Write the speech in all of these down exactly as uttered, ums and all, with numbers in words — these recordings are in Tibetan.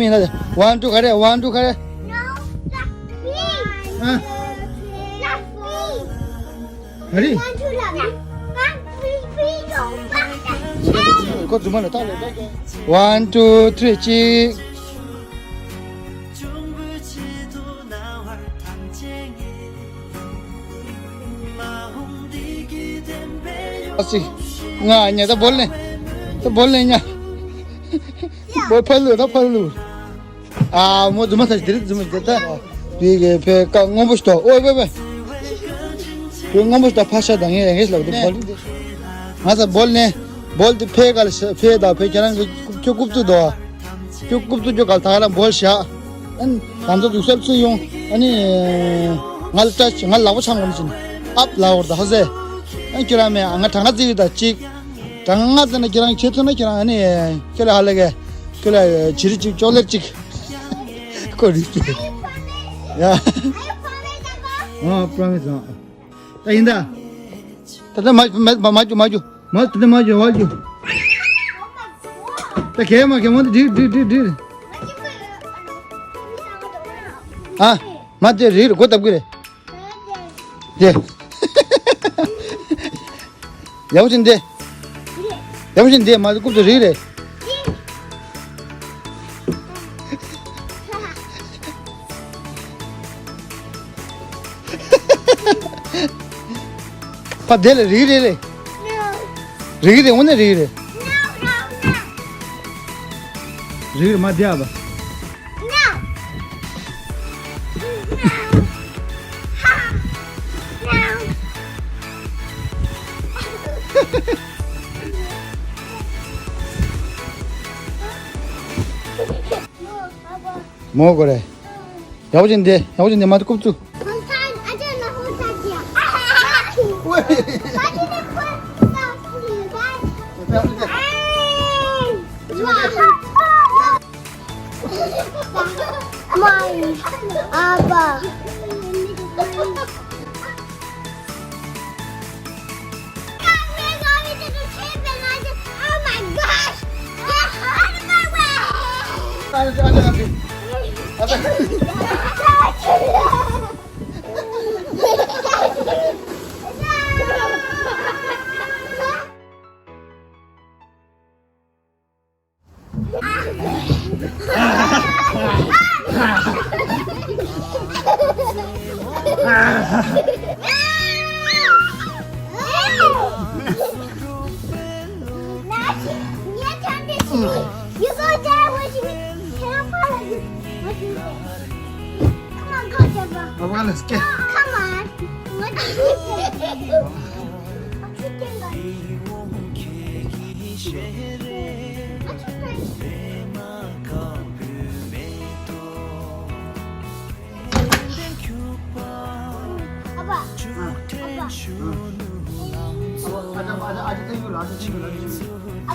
མིན་ལ། ཝན་ཊུ་ག་རེ། ཝན་ཊུ་ག་རེ། ཨ། ག་རེ། ཁོ་རྫུན་མ་ལ་བཏགས་ལ། ཝན་ཊུ་ཐི་རི་གཅིག་ཨ་ཙི། ང་ཉ་ད་བོལ་ནས། ད་བོལ་ནས་ཉ། བོལ་ཕར་ལུས་ད་ཕར་ལུས། ཨ་མོ་རྫུན་མ་ཐག་དེ་རིགས་རྫུན་མ་དེ་ད། དེ་གི་ཕེ་ཀ་སྔོན་པོ་ཞིག་ཏོ། ཨོ་བེ་བེ། དེ་སྔོན་པོ་ཞིག་ཏོ་ཕ་ཤ་དང་ངས་ངས་ལབ་དེ་བོལ་དེ། ང་ས་བོལ་ནས། བོལ་དེ་ཕེ་ཀ་ལ་ཕེ་ད་ཕེ་ཁྱེད་རང་གི་ཁྱོད་རྐུབ་ཏུ་དོ། ཁྱོད་རྐུབ་ཏུ་ཁྱོད་ག་ལ་ཐག་རང་བོལ་ཤ། ཨན། ད་ཚོ་དུག་སེལ་ཚུ་ཡོང་། ཨ་ནི། ང་ལ་ཏྲ་ང་ལག་པ་འཆང་གོ་ནི་ཅིན། ཨབ་ལ་འོར་ད་ཧ་ཟེ། ཨན་ཁྱོད་རང་མེ་ང་གྲངས་ཀ་བརྩི་གི་ད་གཅིག་གྲངས་ཀ་ང་བརྩི་ན་ཁྱོད་རང་ཁྱེད་ཚོ་ན་ཁྱོད་རང་ཨ་ནི། ཁྱོད་ལ་ཧ་ལས་གི། ཁྱོད་ལ་བྱི་རི་གཅིག་ཅོག་ལེར་གཅིག་ཁོ་རི་ཅིག་ཡ། ཨ་པྲོ་མི་སི་ཨང་། ད་ཡིན་ད། ད་ད་མ་མ་མ་མ་རྒྱུ་མ་རྒྱུ། མ་དེ་མ་ཡོད་བ་རྒྱུ། ད་གས་མ་གས་མ་དེ་འགྲིག་འགྲིག་འགྲིག་འགྲིག་ཨ། མ་དེ་རིགས་རེད། གོ་སྟབས་ཀྱི་རེད། དེ། ཡག་པོ་ཞིག་འདི། ཡག་པོ་ཞིག་འདི་མ་དེ་རྐུབ་ཏུ་རིགས་རེད། ཕ་དེ་ལ་རིགས་རེད་རེད། རིགས་རེད། འོ་ན་རིགས་རེད། རིགས་རེད་མ་དེ་ཨ་བ། མོ་གོ་རེ། ཡག་པོ་ཅིག་འདི། ཡག་པོ་ཅིག་འདི་མ་ཏི་རྐུབ་བཙུགས། You go there with me. Can I follow you? What do you think? Come on, go, Deborah. Come on, let's go. Come on. What do you think? What you think? What you think? Abba. Abba. Abba.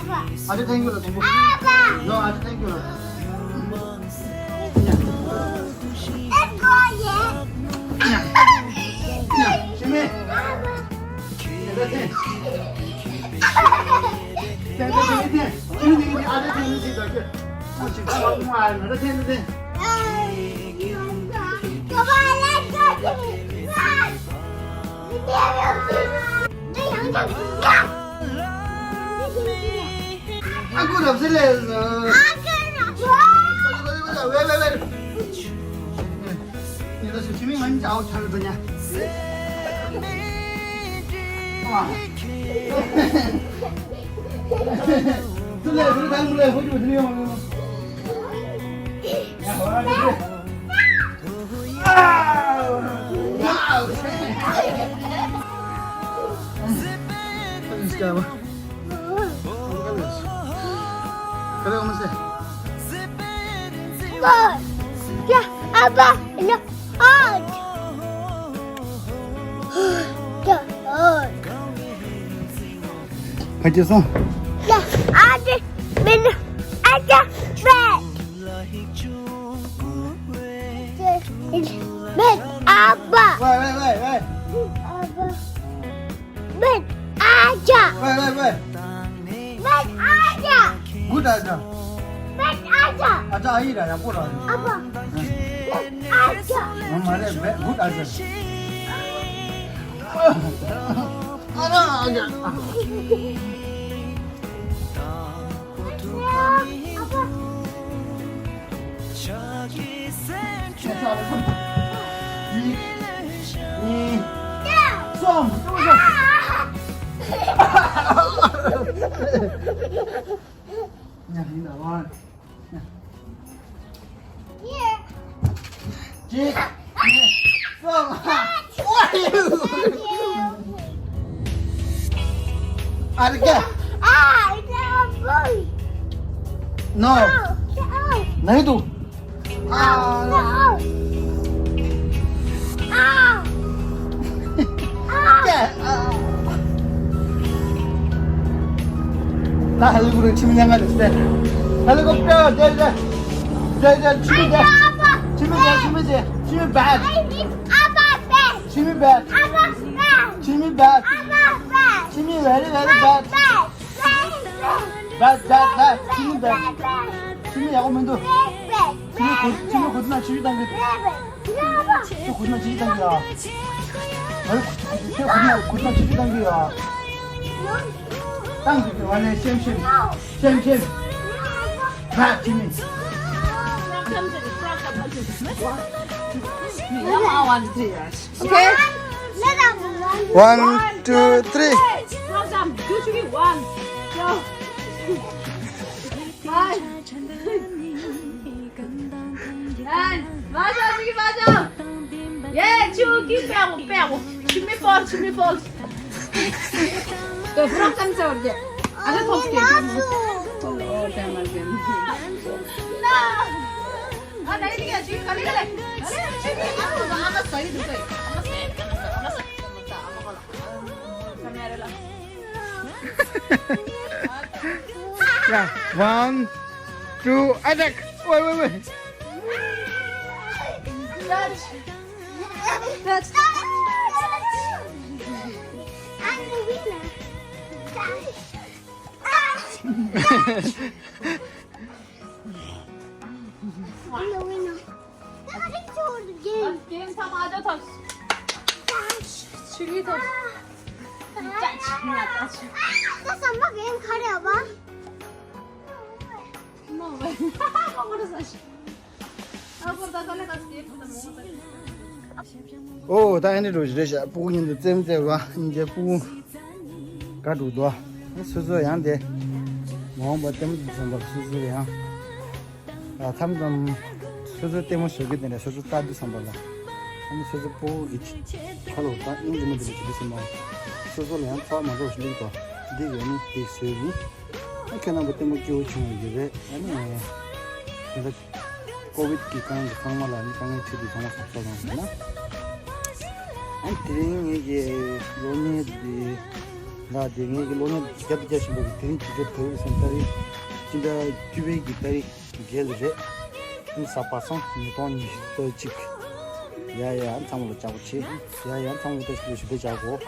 Abba. Abba. Abba. Let's go, yeah. ཨ་ཁུ་རབ་སེ་ལས། ཉེ་ད་སུ་ཁྱིམ་མི་ང་ཅའོ་ཆགས་འདུག་ཉ། ཏུ་ལས་སུ་དང་ལས་ཧུ་ཅུ་ཧྲི་ཡོང་། ཕ་གི་སོང་། ཡ། ཨ་ཅེ། མིན། ཨ་ཅེ། བེད། བེད། ཨ་ཕ། ཝེ་ཝེ་ཝེ་ཝེ། ཨ་ཕ། བེད། ཨ་ཅེ། ཝེ་ཝེ་ཝེ། བེད། ཨ་ཅེ། གུད་ཨ་ཅེ། བེད། ཨ་ཅེ། ཨ་ཅེ་ཨ་ཡི་ར་ཡག་པོ་ར། ཨ་ཕ། བེད། ཨ་ཅེ། ང་མ་རེད། བེད། གུད་ཨ་ཅེ། ཨ་ར་ཨ་ཅེ། གཅིག་གཉིས། གསུམ། ཨ་རི་ཀ། No. ནའི་དུ། ད་ཧེ་ལི་ཀོབ་ཊར་ཁྱིམ་ཉང་ང་རེད་ཟེར། ཧེ་ལི་ཀོབ་ཊར་རེད་རེད། རེད་རེད། ཁྱིམ་མི་རེད། ཁྱིམ་མི་རེད། ཁྱིམ་མི་རེད། ཁྱིམ་མི་བེད། ཁྱིམ་མི་བེད། ཁྱིམ་མི་བད། ཁྱིམ་མི་very very bad. Bad bad bad. ཁྱིམ་མི་བད། ཁྱིམ་མི་ཡག་པོ་མི་འདུག་ཁྱིམ་མི་གོ་ཁྱིམ་མི་གོ་ཚུལ་ན་ཆུ་ཆུ་བཏང་གི། ཁྱོད་གོ་ཚུལ་ན་ཆུ་ཆུ་བཏང་གི་ཡ། ཨ་རེ་ཁྱོད་གོ་ཚུལ་ན་གོ་ཚུལ་ན་ཆུ་ཆུ་བཏང་གི་ཡ། བཏང་གི་བ་ལས་ཤེམ་ཤེམ། ཤེམ་ཤེམ། བད་ཁྱིམ་མི། Okay. One, two, three. One, two, three. One, two, three. One, two, three. Yeah, two, keep back, back. Shimmy fall, shimmy fall. The front and sound. Ada top. Oh, damn, damn. No. Yeah, one, two, attack. Wait, wait, wait. Touch. Touch. I'm the winner. I'm the winner. Nothing to the game. Game time, I don't touch. Touch. Chili touch. Touch. Touch. That's a game. No way. ཨོ་ད་ཨ་ནི་འགྲོ་རེད་ཤག་སྤུ་གུ་མཉམ་དུ་རྩེད་མོ་རྩེ་བ་སྙིང་རྗེ། སྤུ་གུ་དགའ་འགྲོ་འདུག་སོ་སོ་ཡང་དེ་མ་འོངས་པ་ལྟད་མོ་འཛིན་པར་སོ་སོ་ཡང་ཨ་མཚམས་མཚམས་སོ་སོ་ལྟད་མོ་ཞོག་གི་དེ་འདྲ་སོ་སོ་ལྟ་དུས་བསམ་པ་ལ་ཨ་ནི་སོ་སོ་སྤུ་གུ་གི་ཁ་ལོ་ད་སྙིང་རྗེ་མོ་དེ་འདྲ་བྱེད་དུས་ཙམ་པ་སོ་སོ་ལ་ཡང་ཚོར་བ་མ་འདྲ་བ་ཞིག་སླེབས་དོ། འདི་ཡོད་ནི་འདི་བཟོས་ནི། ཨ་ཁྱེད་རྣམ་པ་ལྟད་མོ་སྐྱིད་པོ་བྱུང་བ་ཡོད་རེད། ཨ་ནི་ད་ལྟ་ཀོ་བིད་ཀྱི་སྒང་གི་ཚང་མ་ལ་ནི་དཀའ་ངལ་འཕྲད་དུས་ཚང་མ་སོབ་སོབ་ལངས་སོང་ན། ཨ་ནི་དེ་རིང་ངེད་ཀྱི་གློག་བརྙན་འདི་ལ་དེ་ངེད་ཀྱི་གློག་བརྙན་རྒྱབ་རྒྱབ་བཞིན་པའི་དེ་རིང་དུས་ཚོད་བོད་ཀྱི་སེམས་ཏ་རིག་སྤྱི་ཟླ་བཅུ་པའི་གི་ཏ་རིག་བརྒྱད་ལ་རེད། ཨ་ནི་གཟའ་པ་སངས་ཉིས་སྟོང་ཉི་ཤུ་རྩ་གཅིག་ཡ་ཡ་ཨ་ནི་ཚང་མ་ལ་ལྕགས་པོ་ཆེ། ཡ་ཡ་ཨ་ནི་ཚང་མ་ལ་བཀྲ་ཤིས་བདེ་ལེགས་ཞུ་བདེ་ལྕག་གོ།